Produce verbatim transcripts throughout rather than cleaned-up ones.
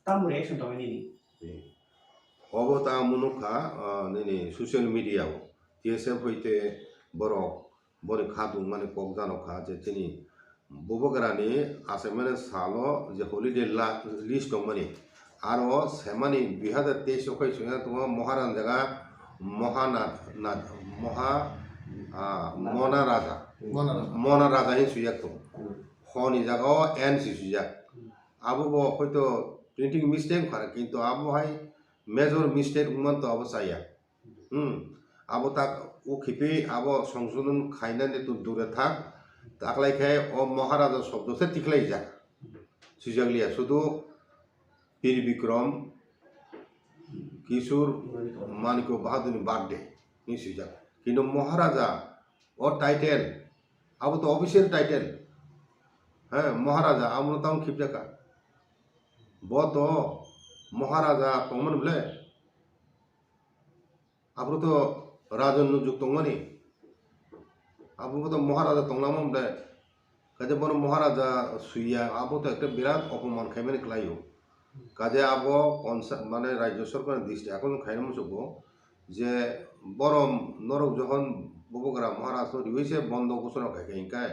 Tamo reaction tongwi nini? Obo ta ang nukha, ah, nini social media o T S F hoite borok boni kha tongmani kok jano kha je chini Bubagrani achaimani salo je holiday la-, list tongmani, aro semani dui hazar teis o khai songya tongo Moharaja jaga Mohana-, na-, Moha, ah, Mona Raja. Mona Raja. Mona Raja hin swijak tongo. Hmm. Honi jaga o N si swijak. Hmm. Abo bo hoito printing mistake wngkha, kintu abo hai major mistake wngman to abo chaya. Hmm. Abo tak o khipi abo songsodon khainani to dure thak, taklai khe o Maharaja shobdo se tikhlaijak. Swijakliya, sudu Bir Bikram Kishore Manikya Bahadurni birthday ni swijak. Kintu Maharaja o title, abo to official title. He, Maharaja, amo tamo khibjakha. Bo to Maharaja tongmani bole. Abo to Rajan nujuk tongmani. Abo to Maharaja tonglama bole. Kaje bono Maharaja swiya, abo to ekta birat opoman khaimani khlaio. Kaje abo konsa-, mane Rajya Sarkar ni district akon khaina muchugo je borom norok jokhon Bubagra Maharaj no riwi se bondo ghosona khai khai hingkai.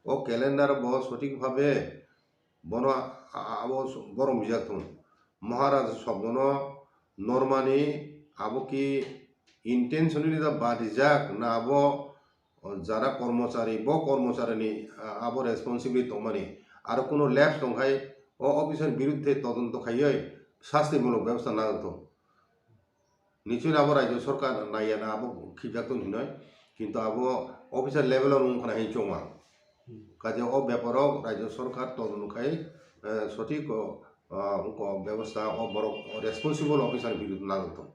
O calendar bo sothik bhabe bono a-, a-, abo borom rijak thung. Maharaj shobdono normani abo ki intentionally da badijak na abo jara kormochari, bo kormocharini, a-, abo responsibility tongmani. Aro kuno lapse tongkhai o officer biruddhe todonto khaiwi shastimulok bebosta nangthung. Nichoi abo Rajya Sarkar naiya na abo khibjak tong hinoi, kintu abo officer level o wngkha na hin chongma. Hmm. Kaje o beparo Rajya Sarkar todonto khai, eh, sothik o, ah, wngkha bebosta o borok responsible officer ni biruddhe nangtong.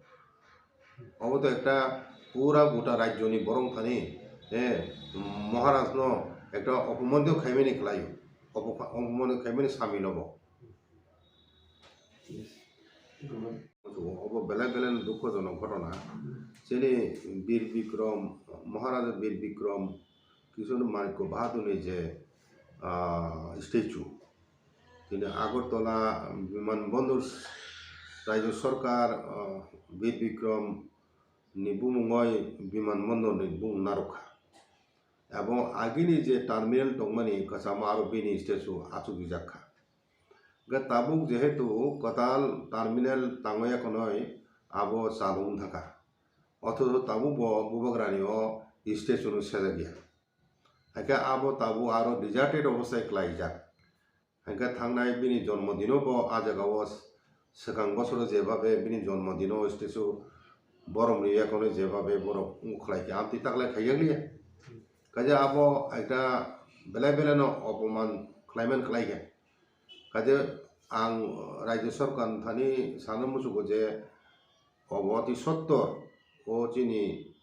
Obo to ekta pura gota rajyoni borok thani, eh, Maharaj no ekta opoman khaimani khlaio, opo-, opoman khaimani samil obo. Yes. Obo belai belai no dukhojonok ghotona. Chini Bir Bikram, Maharaja Bir Bikram Kishore Manikya Bahadurni je, ah, statue, tini Agartala Biman Bondor Rajya Sarkar, ah, Bir Bikram ni bumungoi Biman Bondor ni bumung narwkha. Abo agini je terminal tongmani kwchama aro bini statue achukjak kha. Hwnkhe tabuk jehetu kwtal terminal tangwi ya khwnwi abo chalwi wng thangkha. Othocho tabuk bo Bubagrani o statue no sejak ya. Hakhe abo tabuk aro deserted obostai klaijak. Hakhe thangnai bini jonmo dino bo ah jaga o swkang bosoro jebabe bini jonmo dino statue borom rwi ya khwnwi jebabe borok wng khlai khe amtwi taklai khaijak liya. Kaisa abo ekta belai belai no opoman khlaiman khlai khe. Kaje ang Rajya Sarkar thani sana muchugo je obo ati sottor o chini,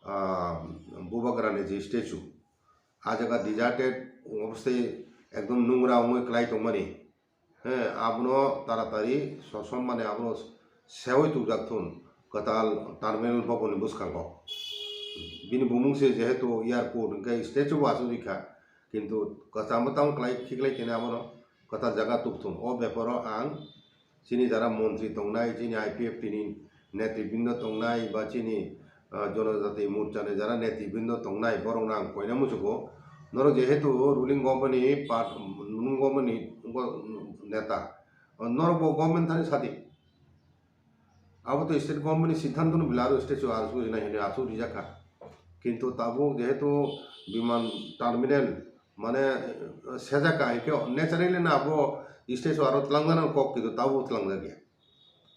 ah, Bubagrani je statue, ah jaga deserted obostai ekdom nungra wngwi klai tongmani. He, abono taratari sosom mane abono sewi tubjak thun kwtal terminal boboni bwskango. Bini bumung se jehetu airport hwnkhe statue bo achuk rikha, kintu kwcham bwtang klai khiklai khe abono kwtal jaga tubthun. O beparo ang chini jara montri tongnai, chini I P F T ni netribrindo tongnai, ba chini, ah, Jonojati Morcha ni jara netribrindo tongnai, borokno ang koina muchugo. Norok jehetu ruling government ni part, ruling government ni neta, norok bo government thani sadi. Abo to state government ni siddhanto no belai aro statue achuk rijak nai hinwi achuk rijak kha. Kintu tabuk jehetu biman terminal mane, eh, sejak kha, hwnkhe naturally no abo statue aro twlangjak nani kok, kintu tabuk twlangjak ya.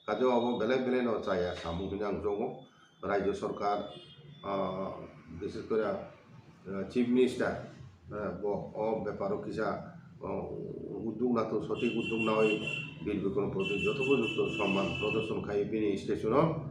Kaje abo belai belai no chaya samung hinwi ang jogo. Rajya Sarkar, ah, bishes kore, ah, Chief Minister, ah, bo o beparo kisa, ah, uddog nathung, sothik uddog nawi Bir Bikram proti jothopojukto somman prodorshon khai bini statue no